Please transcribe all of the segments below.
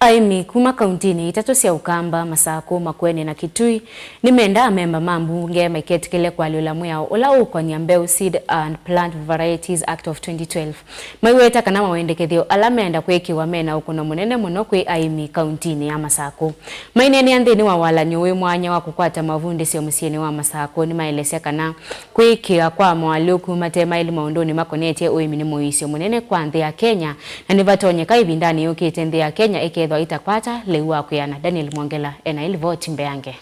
Aimi kuma kauntini itatu sya Ukamba, Masaku, Makueni na Kitui nimenda amemba ma mbunge maiketikile kwalyula mwiao ula ukonia mbeu Seed and Plant Varieties Act of 2012. Maiweta kana mawendekethio ala menda kwikiwa mena ukuno munene muno kwi aimi kauntini ya Masaku. Mainene nthini wa walanyo wi mwanya wa kukwata mavundisyo musyini wa Masaku ni maelesya kana kwikia kwa mwalyuku matema ili maunduni makonetye uimi ni muisyo munene kwa nthi ya Kenya na nivatonyeka ivindani yukite nthi ya Kenya ikethwa itakwata leu wa kwiana. Daniel Mwongela ena ilivoti mbeange.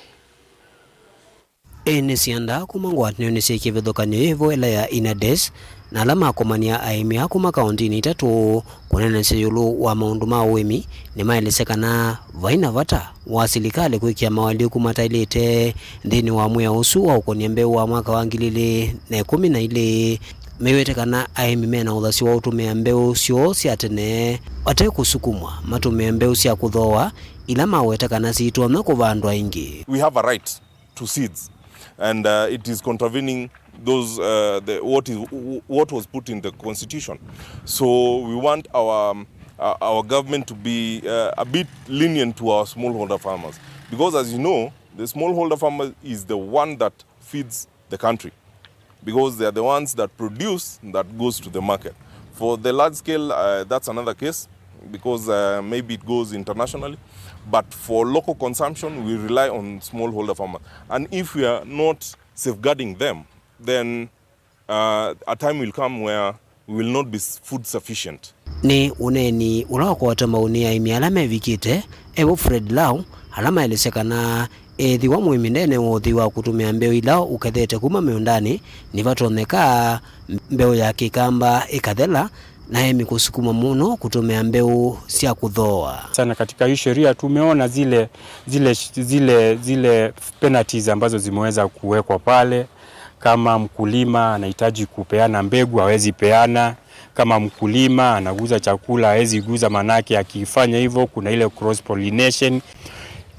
Ene sianda kuma ngwatanio ni syikivithukanio ivo ila ya Inades na ala makomania aimi a kuma kauntini itatu kunenesya yulu wa maundu ma uimi ni maelesya kana vaina vata wa silikali kwikia mawaliku matailite nthini wa mwia usu wa ukonia mbeu wa mwaka wa 2012 mewete kana aimi mena uthasyo wa utumia mbeu syoo sya tene wate kusukumwa matumie mbeu sya kuthoa ila maweta kana siitonya kuvandwa ingi. We have a right to seeds and it is contravening those what was put in the constitution. So we want our government to be a bit lenient to our smallholder farmers, because as you know, the smallholder farmer is the one that feeds the country, because they are the ones that produce that goes to the market. For the large scale, that's another case, because maybe it goes internationally. But for local consumption, we rely on smallholder farmers. And if we are not safeguarding them, then a time will come where we will not be food sufficient. Ni uneni ulawakwata mauni aimi ala mevikite evo Fred Lau ala maelesya kana ethiwa muimi ndene wothi wa kutumia mbeu ila ukethete kuma miundani ni vatonyeka mbeu ya kikamba ikathela na emi kusukuma muno kutumia mbeu sya kuthoa. Sana katika hii sheria tumeona zile penalties ambazo zimeweza kuwekwa pale. Kama mkulima anahitaji kupeana mbegu hawezi peana, kama mkulima anaguza chakula hawezi guza, manake akifanya hivyo kuna ile cross pollination.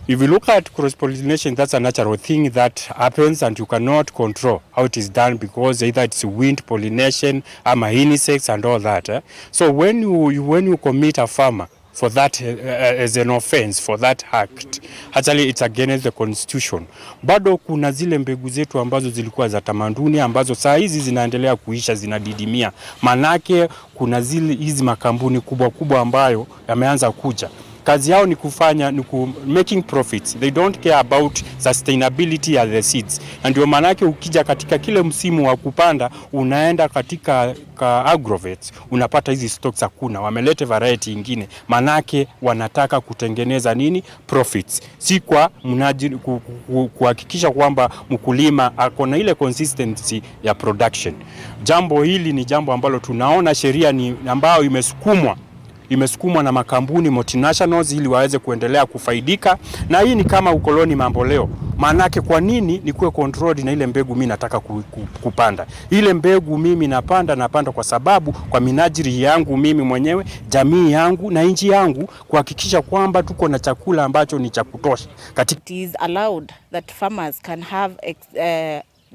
If you look at cross pollination, that's a natural thing that happens and you cannot control how it is done, because either it's wind pollination ama insects and all that. So when you commit a farmer for that as an offense, for that act, actually it's against the constitution. Bado kuna zile mbegu zetu ambazo zilikuwa za tamaduni ambazo saa hizi zinaendelea kuisha, zinadidimia. Manake kuna zile hizi makampuni kubwa kubwa ambayo yameanza kuja. Kazi yao ni kufanya, ni ku making profits. They don't care about sustainability of the seeds. Na ndio manake ukija katika kile msimu wa kupanda, unaenda katika ka agrovets, unapata hizi stocks hakuna, wamelete variety ingine. Manake wanataka kutengeneza nini? Profits. Si kwa mnaji kuhakikisha kwamba mkulima ako na ile consistency ya production. Jambo hili ni jambo ambalo tunaona sheria ni ambayo imesukumwa na makampuni multinationals ili waweze kuendelea kufaidika, na hii ni kama ukoloni mambo leo. Maanake kwa nini nikuwe controlled na ile mbegu mimi nataka kupanda? Ile mbegu mimi napanda kwa sababu kwa minajili yangu mimi mwenyewe, jamii yangu na nchi yangu, kuhakikisha kwamba tuko na chakula ambacho ni cha kutosha. It is allowed that farmers can have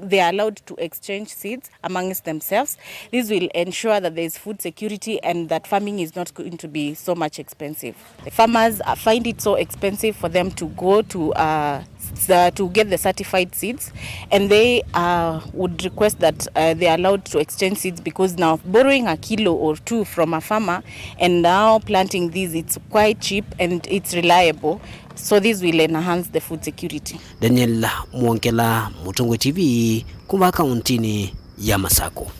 they are allowed to exchange seeds amongst themselves. This will ensure that there is food security and that farming is not going to be so much expensive. Farmers find it so expensive for them to go to get the certified seeds, and they would request that they are allowed to exchange seeds, because now borrowing a kilo or two from a farmer and now planting these, it's quite cheap and it's reliable. So this will enhance the food security. Daniel Mwongela, Mutongwe TV, kuma kauntini ya Masaku.